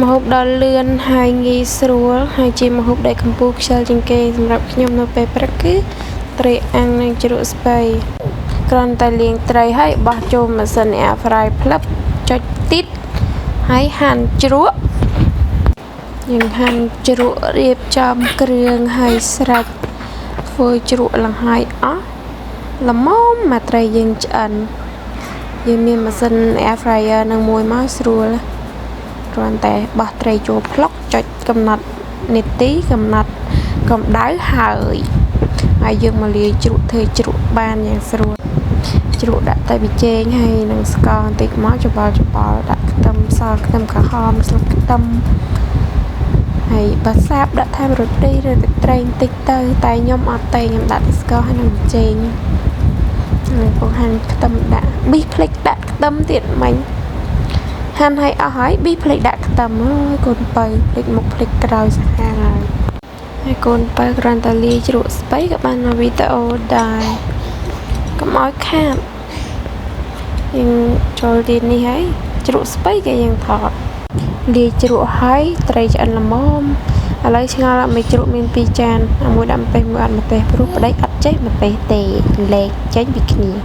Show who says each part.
Speaker 1: ម្ហូបដ៏លឿនហើយងាយស្រួលហើយជាម្ហូបដែលកំពូលខ្ជិលជាងគេសម្រាប់ខ្ញុំនៅពេលព្រឹកគឺត្រីអាំងនិងជ្រក់ស្ពៃគ្រាន់តែលាងត្រីហើយបោះចូលម៉ាស៊ីន air fry ផ្លឹបចុចទីតហើយហាន់ជ្រក់យើងហាន់ជ្រក់រៀបចំគ្រឿងហើយស្រេចធ្វើជ្រក់ឡើងហើយអស់ល្មមមកត្រីយើងឆ្អិនយើងមានម៉ាស៊ីន air fryer នឹងមួយមកស្រួលគ្រាន់តែបោះត្រីចូលផ្លុកចុចកំណត់នាទីកំណត់កម្ដៅហើយហើយយើងមកលាយជ្រក់ធ្វើជ្រក់បានយ៉ាងស្រួលជ្រក់ដាក់តែប៊ីចេងហើយនឹងស្ករបន្តិចមកច្របល់ច្របល់ដាក់ខ្ទឹមសខ្ទឹមក្រហមស្លឹកខ្ទឹមហើយបើសាបដាក់ថែមរទេឬទឹកត្រីបន្តិចទៅតែខ្ញុំអត់ទេខ្ញុំដាក់តែស្ករហើយនឹងប៊ីចេងនឹងពងហាន់ខ្ទឹមដាក់ប៊ីផ្លេចដាក់ខ្ទឹមទៀតមិញហាន់ឲ្យអស់ហើយប៊ីផ្លេចដាក់ខ្ទឹមអើយកូនបើភ្លេចមុខភ្លេចក្រោយសាហាវហើយហើយកូនបើគ្រាន់តែលាយជ្រក់ស្ពៃក៏បានមកវីដេអូដែរកុំឲ្យខាតយើងចូលទៀតនេះហើយជ្រក់ស្ពៃក៏យើងថតលាយជ្រក់ហើយត្រីឆ្អិនល្មមឥឡូវឆ្ងល់មិនជ្រក់មាន2ចានមួយដាក់ម្ទេសមួយអត់ម្ទេសព្រោះប្តីអត់ចេះម្ទេសទេលេខចេញពីគ្នា។